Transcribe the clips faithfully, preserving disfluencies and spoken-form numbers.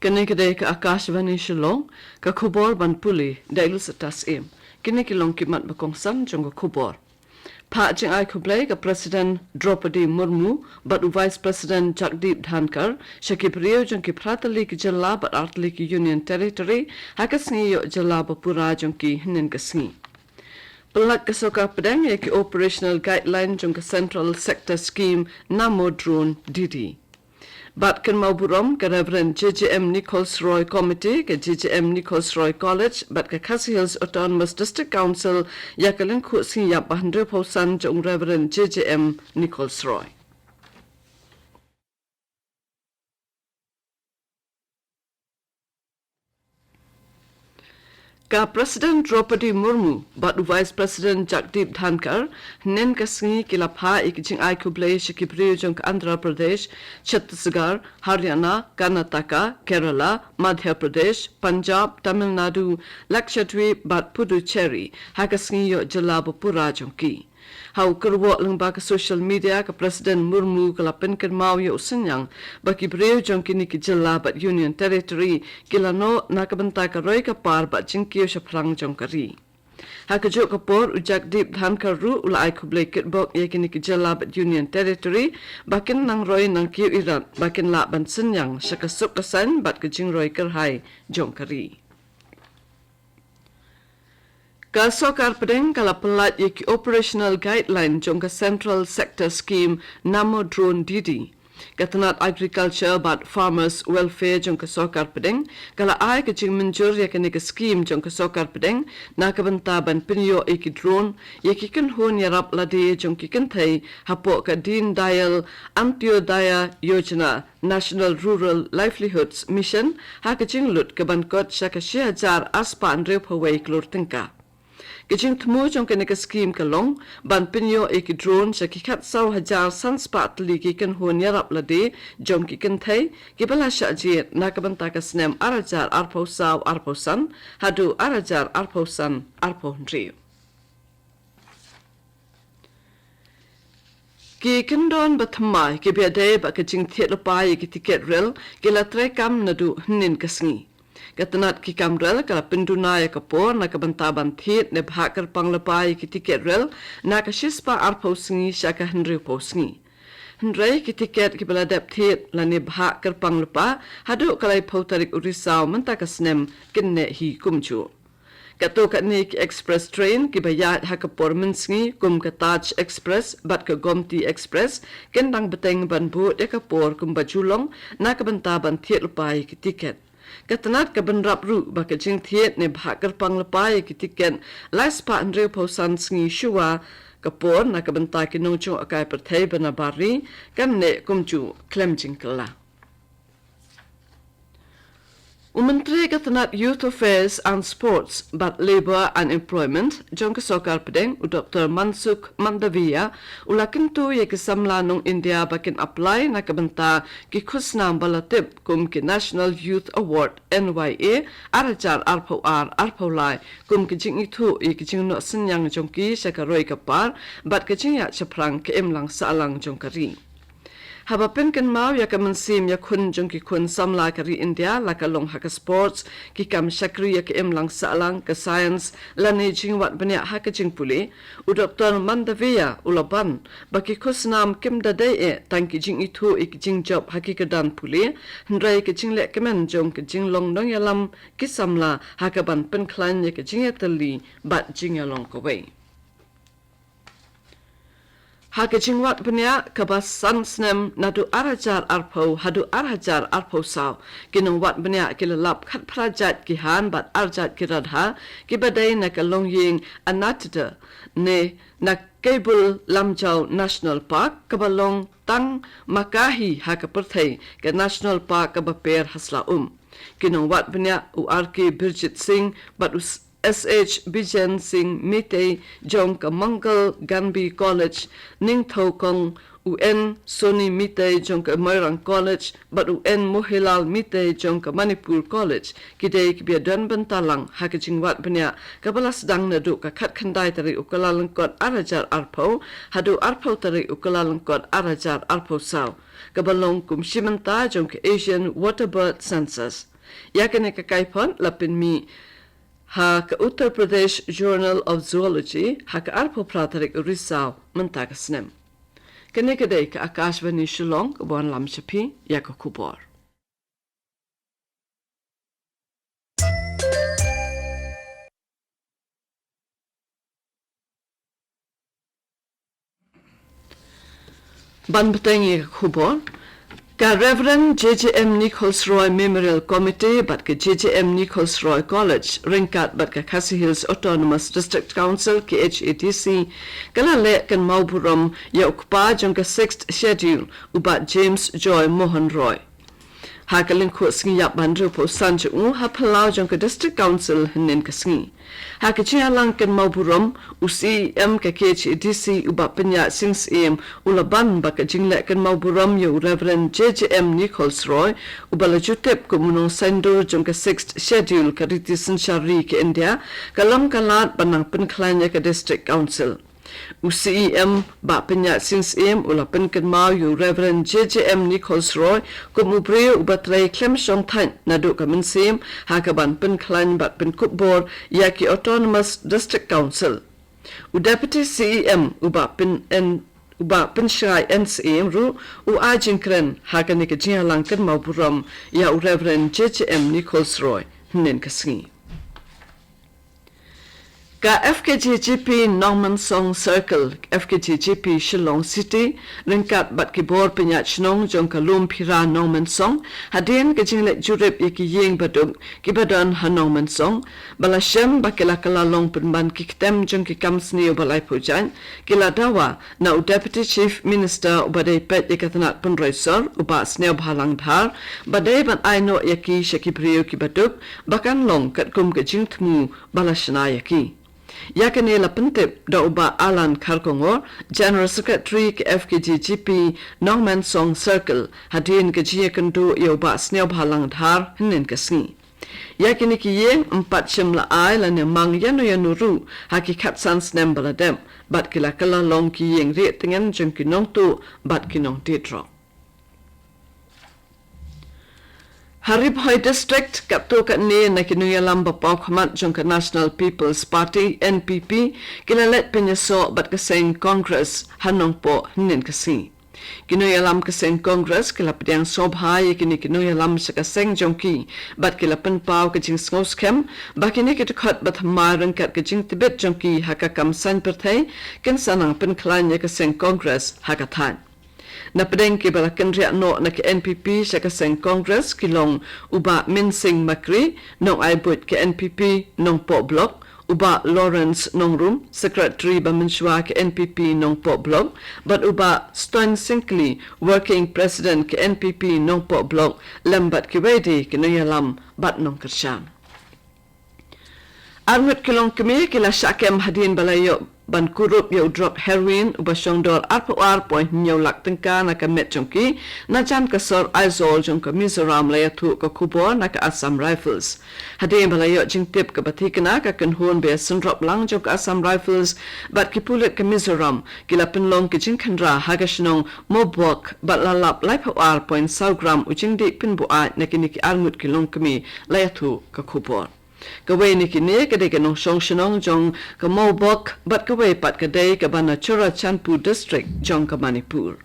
Kane ka dei ka Akashvani Shillong, ka khubor ban pule da i Lucitas Im. Kine ki long ki mat ba kongsan jong ka khubor. Phah jingai khublei ka President Droupadi Murmu bad u Vice President Jagdeep Dhankhar sha ki briew jong ki phra tylli ki jylla bad ar tylli ki Union Territory ha ka sngi ïoh jylla ba pura jong ki hynnin ka sngi. Pynlait ka Sorkar Pdeng ïa ki Operational Guideline jong ka Central Sector Scheme Namo Drone D D. Bad kynmaw burom ka Reverend J J M Nichols Roy Committee, ka J J M Nichols Roy College bad ka Khasi Hills Autonomous District Council ïa ka lyngkhuh sngi ïap ba hynriewphew san jong u Reverend J J M Nichols Roy. Ka President Droupadi Murmu bad u Vice President Jagdeep Dhankhar hynnin ka sngi ki la phah ïa ki jingai khublei sha ki briew jong ka Andhra Pradesh, Chhattisgarh, Haryana, Karnataka, Kerala, Madhya Pradesh, Punjab, Tamil Nadu, Lakshadweep bad Puducherry ha ka sngi ïoh jylla ba pura jong ki. Ha u kyrwoh lyngba ka social media, ka President Murmu ka la pynkynmaw ïa u synñiang ba ki briew jong kine ki jylla bad Union Territory ki la noh na ka bynta ka roi ka par bad jingkiew shaphrang jong ka ri. Ha kajuh ka por, u Jagdeep Dhankhar ruh u la ai khublei kitbok ïa kine ki jylla bad Union Territory ba kin nang roi nang kiew irat ba kin lah ban synñiang sha ka suk ka saiñ bad ka jingroi kyrhai jong ka ri. Ka Sorkar Pdeng ka la pynlait ïa ki Operational Guideline jong ka Central Sector Scheme Namo Drone D D. Ka tnat Agriculture bad Farmers Welfare jong ka Sorkar Pdeng ka la ai ka jingmynjur ïa kane ka scheme jong ka Sorkar Pdeng na ka bynta ban pynïoh ïa ki drone ïa ki kynhun ïarap lade jong ki kynthei hapoh ka Deen Dayal Antyodaya Yojana, National Rural Livelihoods Mission ha ka jinglut ka ban kot sha ka shi hajar ar spah hynriewphew wei klur tyngka. Ka jingthmu jong kane ka scheme ka long ban pynïoh ïa ki drone sha ki khatsaw hajar san spah tylli ki kynhun ïarap lade jong ki kynthei kiba la shah jied na ka bynta ka snem ar hajar arphew saw arphew san haduh ar hajar arphew san arphew hynriew. Ki kyndon ba thymmai kiba ïadei bad ka jingthied lypa ïa ki tiket rel ki la treikam naduh hynnin ka sngi. Ka tnat ki kam rel ka la pynduna ïa ka por na ka bynta ban thied ne bhah kyrpang lypa ïa ki tiket rel na ka shispah arphew sngi sha ka hynriewphew sngi. Hynrei ki tiket kiba la dep thied lane bhah kyrpang lypa haduh ka laiphew tarik u Risaw mynta ka snem kin neh hi kumjuh. Katto katne ki express train kiba ïaid ha ka por mynsngi kum ka Taj Express bad ka Gomti Express kin dang bteng ban bud ïa ka por kumba ju long na ka bynta ban thied lypa ïa ki tiket. Ka tnat ka bynrap ruh ba ka jingthied ne bhah kyrpang lypa ïa ki tiket lai spah hynriewphew san sngi shuwa ka por na ka bynta ki nongjngohkai pyrthei ba na bar ri kan neh kumjuh khlem jingkylla. U Myntri ka tnat Youth Affairs and Sports bad Labour and Employment jong ka Sorkar Pdeng, u Doktor Mansukh Mandaviya, u la kyntu ïa ki samla nong India ba kin apply na ka bynta ki khusnam ba la tip kum ki National Youth Award, N Y A, ar hajar arphew ar arphew lai kum ki jingithuh ïa ki jingnoh synñiang jong ki sha ka roi ka par bad ka jingïaid shaphrang ka imlang sahlang jong ka ri. Haba pynkynmaw ïa ka mynsiem ïakhun jong ki khun samla ka ri India, la ka long ha ka sports, ki kam shakri ïa ka imlang sahlang, ka science lane jingwad bniah ha ka jingpule, u Doktor Mandaviya u la ban ba ki khusnam kim da dei eh tang ki jingithuh ïa ki jingjop ha ki kyrdan pule, hynrei ka jinglehkmen jong ka jinglong nongïalam ki samla ha ka ban pynkhlaiñ ïa ka jingïatylli bad jingïalong kawei. Ha ka jingwad bniah kaba san snem naduh ar hajar arphew haduh ar hajar arphew saw, ki nongwad bniah ki la lap khatphra jait ki han bad ar jait ki radha kiba dei na ka longïing Anadyta ne na Keibul Lamjao National Park kaba long tang ma ka hi ha ka pyrthei, ka National Park kaba per ha sla um. Ki nongwad bniah u R K Birjit Singh bad u S H Bijen Singh Meitei jong ka Mangal Ganbi College, Ningthoukong, u N Soni Meitei jong ka Moirang College bad u N Mohilal Meitei jong ka Manipur College, ki dei kiba ïadon bynta lang ha ka jingwad bniah kaba la sdang naduh ka khatkhyndai tarik u Kyllalyngkot ar hajar arphew haduh arphew tarik u Kyllalyngkot ar hajar arphew saw, kaba long kum shi mynta jong ka Asian Waterbird Census. Ïa kane ka kaiphod la pynmih ha ka Uttar Pradesh Journal of Zoology ha ka arphew phra tarik u Risaw mynta ka snem. Kane ka dei ka Akashvani Shillong kaba wanlam sha phi ïa ka khubor. Ban bteng ïa ka khubor. Ka Reverend J J M Nichols Roy Memorial Committee bad ka J J M Nichols Roy College ryngkat bad ka Khasi Hills Autonomous District Council, K H A D C, ka la leh kynmaw burom ïa u kpa jong ka Sixth Schedule, u Bah James Joy Mohan Roy. Ha ka lyngkhuh sngi ïap ba hynriewphew san jong u ha phyllaw jong ka District Council hynnin ka sngi. Ha ka jingïalang kynmaw burom, u C E M ka K H A D C, u Bah Pynïaid Sing Syiem, u la ban ba ka jingleh kynmaw burom ïa u Reverend J J M Nichols Roy, uba la ju tip kum u nongsaindur jong ka Sixth Schedule ka riti synshar ri ka India, ka long ka lad ban nang pynkhlaiñ ïa ka District Council. U C E M Bah Pynïaid Sing Syiem u la pynkynmaw ïa u Reverend J J M Nichols Roy kum u briew uba trei khlem shong thait naduh ka mynsiem ha kaban pynkhlaiñ bad pynkup bor ïa ki Autonomous District Council. U Deputy C E M u Bah Pyn-, N-, u Bah Pynshngaiñ N Syiem ruh u ai jingkren ha kane ka jingïalang kynmaw burom ïa u Reverend J J M Nichols Roy hynnin ka sngi. Ka F K J G P Nongmensong Circle, F K J G P Shillong City, ryngkat bad ki bor pynïaid shnong jong ka Lum Phira Nongmensong, hadien ka jingleit jurip ïa ki ïing baduk kiba don ha Nongmensong, ba la shem ba ki la kylla long pynban ki ktem jong ki kam sniew ba laiphew jait, ki la dawa na u Deputy Chief Minister uba dei peit ïa ka tnat pynroi sor, u Bah Sniawbhalang Dhar, ba dei ban ai noh ïa ki sha ki briew kiba duk, ba kan long katkum ka jingthmu ba la shna ïa ki. Ïa kane la pyntip da u Bah Alan Kharkongor, General Secretary ka F K J G P Nongmensong Circle, hadien ka jingïakynduh ïa u Bah Sniawbhalang Dhar hynnin ka sngi. Ïa kine ki ïing ym pat shym la ai lane mang ïano ïano ruh ha ki khatsan snem ba la dep, bad ki la kylla long ki ïing rieh tngen jong ki nongtuh bad ki nongdie drok. Ha Ri Bhoi District, katto katne na ki nongïalam ba paw khmat jong ka National People's Party, N P P, ki la leit pynïasoh bad ka seng Congress ha Nongpoh hynnin ka sngi. Ki nongïalam ka seng Congress ki la pdiang sngewbha ïa kine ki nongïalam sha ka seng jong ki, bad ki la pynpaw ka jingsngewskhem ba kine ki dkhot ba thymmai ryngkat ka jingtbit jong ki ha ka kam saiñ pyrthei kin sa nang pynkhlaiñ ïa ka seng Congress ha ka thaiñ. Na pdeng kiba la kynriah noh na ka N P P sha ka seng Congress ki long u Bah Mynsing Makri, nongai buit ka N P P Nongpoh Block, u Bah Lawrence Nongrum, Secretary ba mynshuwa ka N P P Nongpoh Block, bad u Bah Stone Syngkli, Working President ka N P P Nongpoh Block, lem bad kiwei de ki nongïalam bad nongkyrshan. Arngut ki longkmie ki la shah kem hadien ba la ïoh ban kurup ïa u drok heroin uba shong dor arphew ar point hynñiew lak tyngka na ka met jong ki, na jan ka sor Aizawl jong ka Mizoram, la ïathuh ka khubor na ka Assam Rifles. Hadien ba la ïoh jingtip kaba thikna, ka kynhun ba ïasynrop lang jong ka Assam Rifles bad ki pulit ka Mizoram ki la pynlong ka jingkhynra ha ka shnong Mowbok bad la lap laiphew ar point saw gram u jingdih pynbuaid na kine ki arngut ki longkmie, la ïathuh ka khubor. Kawei na kine ka dei ka nongshong shnong jong ka Mowbok bad kawei pat ka dei kaba na Churachandpur District jong ka Manipur.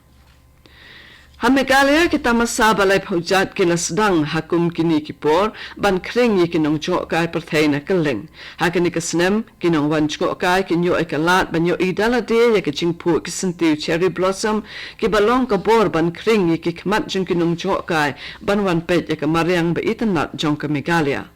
Ha Meghalaya, ki tamasa ba laiphew jait ki la sdang ha kum kine ki por ban khring ïa ki nongjngohkai pyrthei na kylleng. Ha kane ka snem, ki nongwan jngohkai kin ïoh ïa ka lad ban ïohi da lade ïa ka jingphuh ki syntiew cherry blossom, kiba long ka bor ban khring ïa ki khmat jong ki nongjngohkai ban wan peit ïa ka mariang ba itynnad jong ka Meghalaya.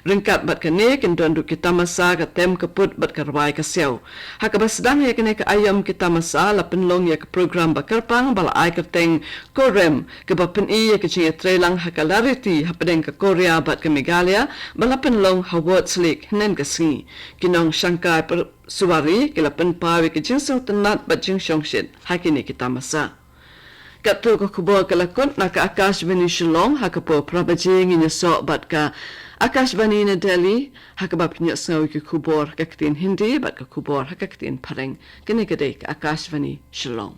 Ryngkat bad kane, kin don ruh ki tamasa ka tem ka put bad ka rwai ka siaw. Ha kaba sdang ïa kane ka aïom ki tamasa, la pynlong ïa ka program ba kyrpang ba la ai kyrteng Korem, kaba pyni ïa ka jingïatreilang ha ka lariti hapdeng ka Korea bad ka Meghalaya, ba la pynlong ha Wards Lake hynnin ka sngi. Ki nongshangkai per-, suwari ki la pynpaw ïa ka jingsngewtynnad bad jingshongshit ha kine ki tamasa. Katto ka khubor ka la kut na ka Akashvani Shillong. Ha ka por phra baje ngin ïasoh bad ka Akashvani na Delhi, ha kaba phin ïohsngew ïa ki khubor ha ka ktien Hindi bad ka khubor ha ka ktien Phareng. Kane ka dei ka Akashvani Shillong.